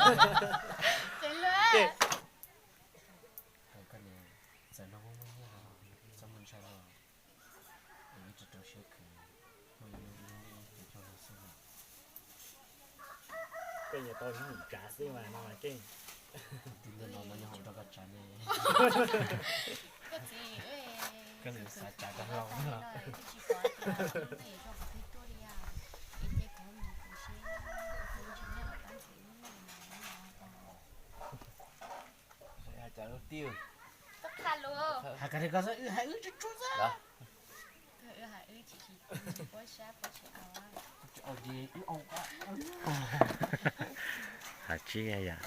Ces luag, koj niam, txawm luag muaj muaj nyiaj los txhob muaj ntshai los, es ib rau rau siab khwv, muaj ib lub ib lub neb pem rau luag xwb mas. Koj yuav tau ib num tsav xwb mas no mas keej. Tus ntawm no mas nyob hauv nrog koj tsav ne. Koj txiv, koj txiv xav tsav koj hlau no. Cas lub twg? Has koj li ko xwb, wb hais wb tsuj tsuj xwb. Has tsis yam.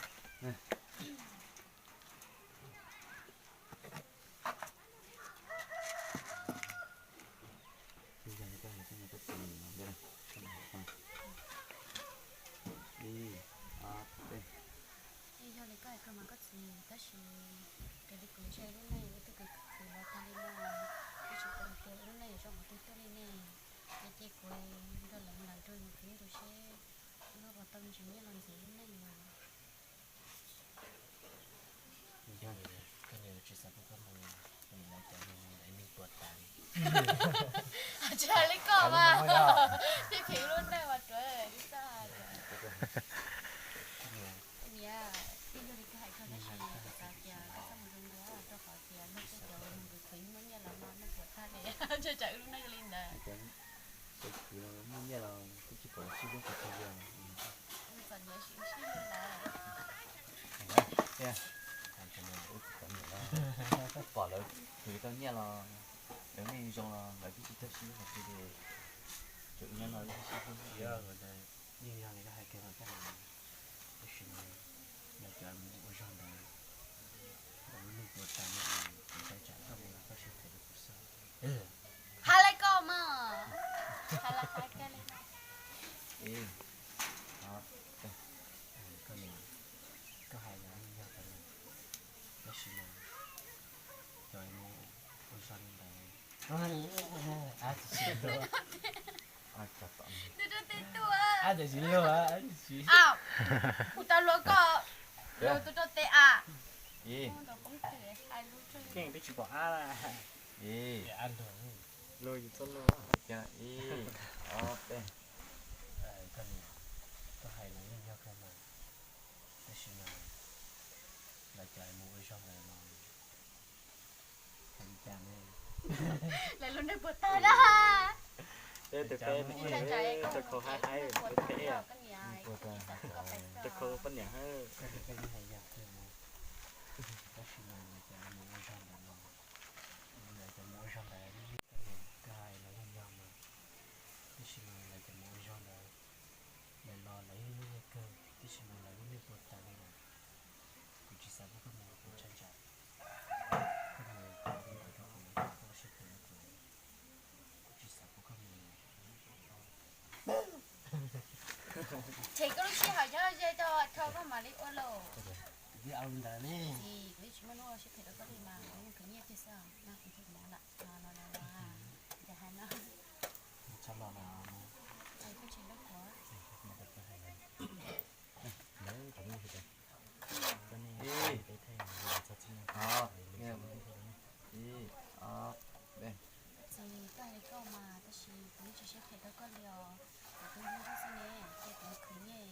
Ib, ob, peb. Yog li koj hais ko mas koj txiv, tab sis raws li kuv ntsia lub neej wb twb khwv khwv los tag li no, twb tsis pom tias lub neej yuav zoo qhov twg tuaj li ne. Es ces kuv nrog lawv mus nram nroog mus khwv ntuj seb wb puas tau me ntsis nyiaj los ntxiv lub neej mas. Koj niam tsis xav pub koj mus, lawv cov neeg puas tas li. Tsis hais li koj mas, phem phem lub neej mas ruam li txaj. Niam, twb yog li koj hais koj tab sis kuv xav tias koj txhob mus zoo dua rau qhov tias luag tej cov mus khwv khwv muaj nyiaj los no neeg puas tag li, ntshe tsam wb lub neej li ntawd. Muaj nyiaj los twb tsis pom sib hlub qhov twg li. Txom nyem sib sib hlub ntawd. Pom lawv khwv tau nyiaj los lawv neej zoo los lawv twb tsis tau sib hlub qhov twg li. Tsuas wb nyob no wb sib hlub. Yeej yog li koj hais kiag mas koj niam, tab sis mas lawv cov mus ua zog ntawd, lawv lub neej puas tas no, kuv ntshai tsam koj mus los koj siab phem rau kuv xwb. Hais li koj mas, hais li koj li. Koj niam, koj hais los yeej yog kawg, tab sis mas cov mus ua zog li ntawd. Ab, tsis luag, ab, tsis luag, ab, tsis. Kuv tau luag koj, luag tus rau tes a. Keej twb tsis pom ab. Ab nrog luag yus txoj luag. Ib, ob, peb. Koj niam, koj hais los yeej yog kawg mas, tab sis mas lawv cov mus ua zog ntawd los hais li cas ne? Lawv lub neej puas tag na? Tus khau haib haib, tus khau poj niam hab. Tab sis mas lawv cov mus ua zog ntawd los, lawv cov mus ua zog ntawd, koj hais los yeej yog mas, tab sis mas lawv cov mus ua zog ntawd, lawv los lawv yeej muaj nyiaj kawg, tab sis mas lawv lub neej puas tas li lawm. Kuv tsis xav pub koj mus, kuv ntshai tsam koj mus, koj ua siab phem rau kuv, kuv tsis xav pub koj mus. Tshem koj lub sij hawm nyob ze rau rau koj mam li ua lauj. Twb au li ntawd ne. Kuv yeej tsis muaj lub siab phem rau koj li mas, kuv mus khwv nyiaj kiag xwb, no kuv thiaj mus lawm, no no no no, ces hais no. Txhob los no. Ib, ob, peb. Txiv, koj hais li koj mas, tab sis kuv yeej tsis siab phem rau koj li os. Kuv tus hlub koj xwb ne, ces kuv khwv nyiaj,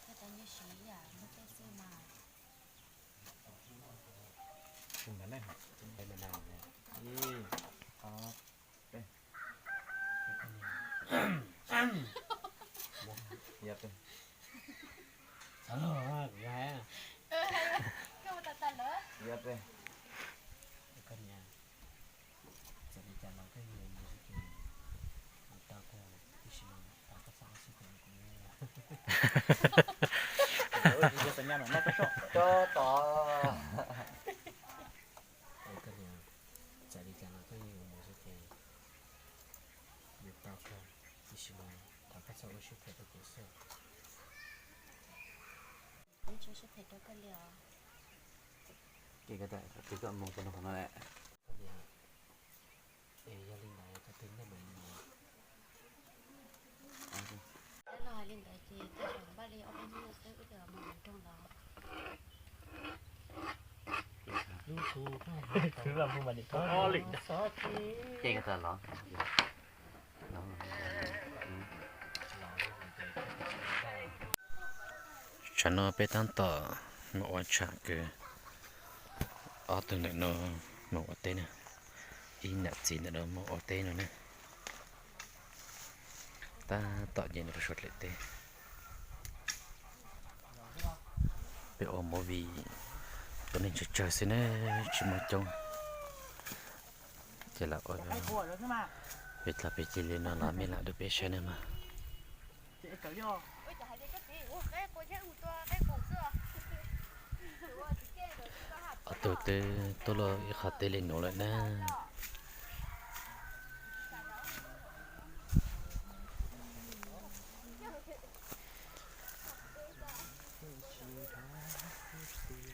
koj tau nyiaj siv ib yam luag tej xwb mas. Ib, ob, peb. Ib, ob, peb. Txhob luag, kuv hais. Koj ua tau tag lawm. Ib, ob, peb. Koj niam, txawm li cas los koj yuav mus xwb ces mus tau kawg, tiam sis mas thov koj txhob ua siab phem rau kuv. Koj niam, txawm li cas los koj yuav mus xwb ces mus tau kawg, tiam sis mas thov koj txhob ua siab phem rau kuv xwb. Kuv tsis ua siab phem rau koj li os. Ces koj mus rau qhov no lawm. Es yog li ntawd thaum twg nej mam li mus? Los hais li ntawd ces tej zaum npaj li ob peb hnub no xwb wb mam mus nroog lawm. Tsam no peb tab tom mus ua tsham kws ob tug ntawm no mus ua teb na, ib nam txiv ntawm no mus ua teb no na. Tab tom nce ntawm lub suav dlawm teb. Peb ua movie tus neeg tsawg tsawg xwb na, tsis muaj coob. Ces lam ua pem tag pem cia li no los mej lam dub peb saib na mas. Ob tug twb tuaj luaj ib qho teb li nuav lawm na. Txiv,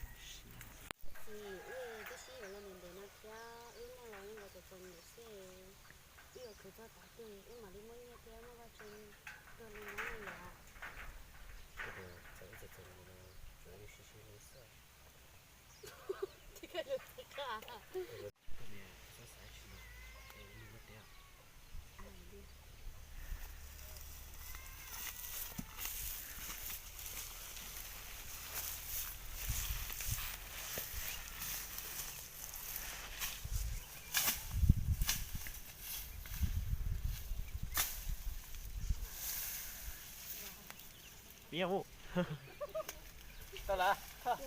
wb twb sib yuav los ntev ntev no thiab, wb muaj los yeej los txom txom nyem xwb. Wb yuav khwv txog tav twg wb mam li muaj nyiaj thiab muaj vaj tse tuag li no li os.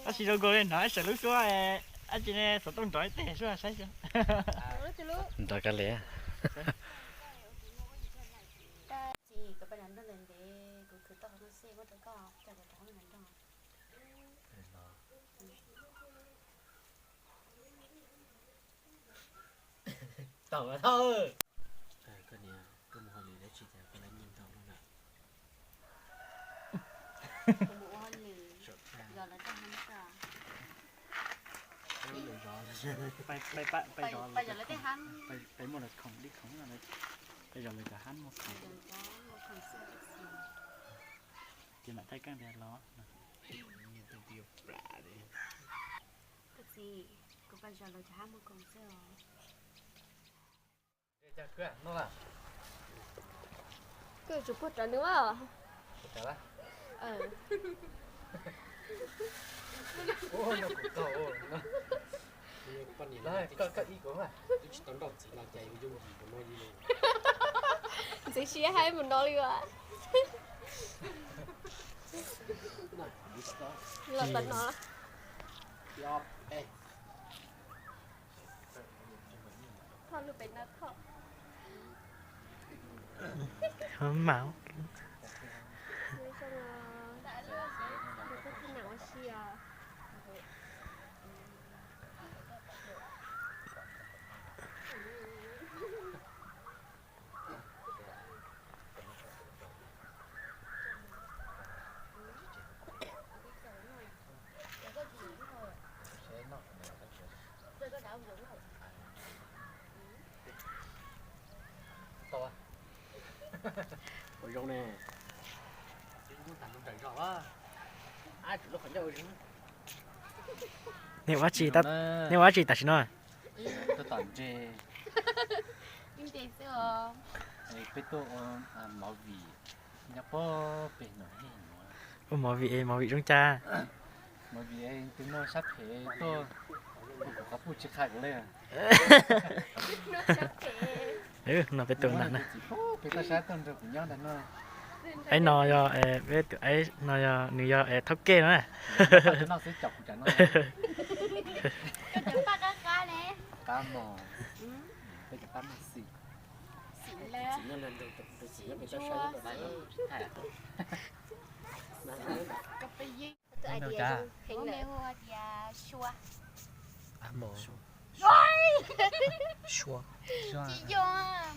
Ab tsi zoo nkaus li no, ab tseem lub suab, ab tsi ne, xov tooj nrov ib teg suab saib. Nrov kawg li. Txiv, kuv pab nrog ntev ntev, kuv khwv tau qhov no xwb, muab rau koj, coj kuv rov qab mus nrog. Tau thauj. Koj niam, koj mus hauj lwm dab tsi cas koj lawv nyiaj ntau luaj na? Kuv mus ua hauj lwm, zov lawv tej hab. Pais zov lawv tej hab. Pais muaj lawv khoom dib khoom, pais zov lawv cov hab muag khoom. Ces mam thaij koj ntiag los. Koj txiv, kuv pais zov lawv cov hab muag khoom xwb os. Koj yuav tsum puag rawv nws mas. Ntxim siab hais mus no li as. Los tom no. Thauj lub pem no thauj. Mam. Ua si os. Ua zoo ne. Nej ua dab tsi, nej ua dab tsi tam sim no? Peb tuaj ua movie nyob pem no. Ua movie, movie zoo cas? Movie tus noj sab phem tuaj, kuv qhov puj tsis qha kuv li. No peb tuaj ntag na. Peb tuaj sab tuaj nrog kuv nyob ntag no. Aib no yog, peb tus aib no yog, nws yog thaub kej no na. Noj xwb caum kuv tsam no. Koj cov paj qab qab ne. Qab mos. Peb cov paj mos xim. Tus hais tias zoo heev lawm. Hu tias Sua. Sua. Tsis yog,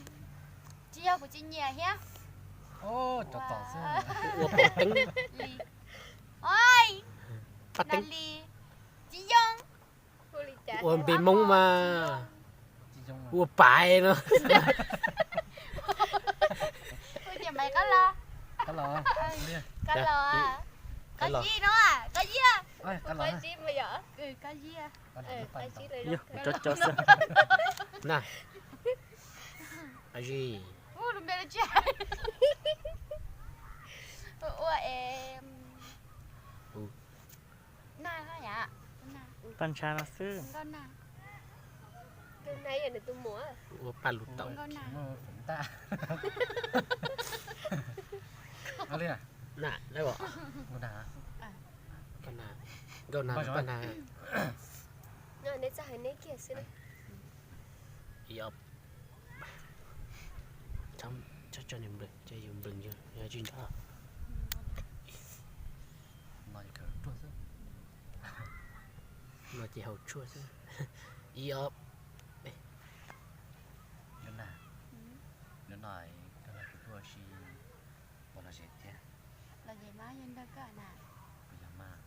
tsis yog kuv tsis nyiam thiab. Ua pov teeb. Oi, paj teeb li. Tsis yog. Ua npe Hmoob mas ua paiv no. Ua cas Maiv qab los? Qab los. Qab los. Qab los. Qab yij no, qab yij. Qab zib mas yom. Yog, cov cov xwb. Na. Zis. Ua e. Tag ntsha no xwb. Ua paj lug tau. Na, na, nkauj na, paj na. Neb txawj hais neb kiag xwb. Yog, txhob tso nws nplawm, ces yus nplawm yus yog tsis nrog. No ces haus tshuaj xwb. Ib ob peb. Lub na, lub no koj nrog kuv tuaj ua si puas lom zem thiab? Lom zem mas, yog nrog koj na. Puas yog mas?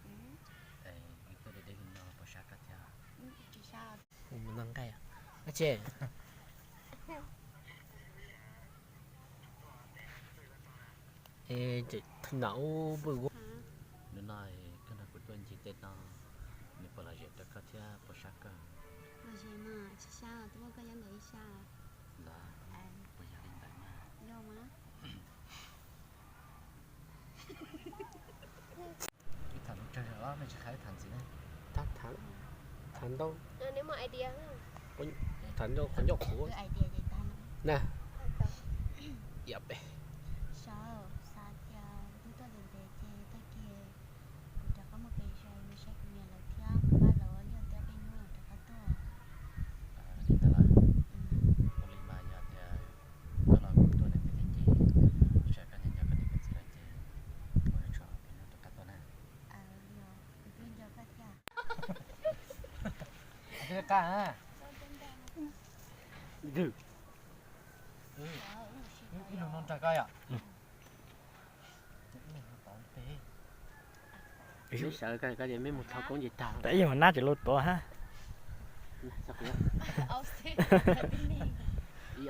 Es wb tuaj deb deb li no puas sab koj thiab? Tsis sab. Mus noj nqaij. Ua tsi? Nom ub npwj ub. Hnub no koj nrog kuv tuaj ncig tej no, nws puas lom zem rau koj thiab puas sab koj? Lom zem mas, tsis sab, twb muaj koj nyob ntawm ib sab. Ntawd, puas yog li ntawd mas? Yog mas. Ib tham lus tsawg los mej tsis qha ib tham ntxiv ne. Tham ntau. Tham ntau qhov ncauj qhuav na. Yam peb. Sawv, xav tias kuv tuaj ntev ntev ces tag kis kuv rov qab mus pem zos mus saib kuv niam lawv thiab kuv pab lawv ua liaj thiab peb hnub rov qab tuaj. Li ntawd lawm. Ua li mas yog tias koj los kuv tuaj ntev ntev thiab ces, sawv koj nyob nyob koj niam koj txiv lawm ces, mus yuav tshuaj peb hnub rov qab tuaj na. Ib lus no nrog koj yom. Mej sawv koj, koj ces mej mus thov koob ces tag. Tab ib yam nab tseem lus tuav hab. Ib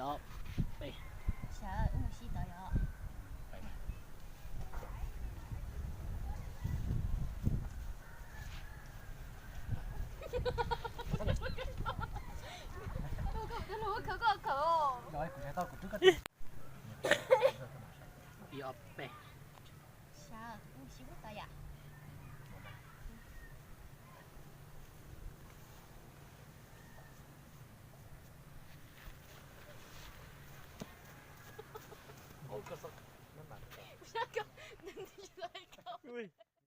ob peb. Ib ob peb. Sawv, mus sib pub tau yam.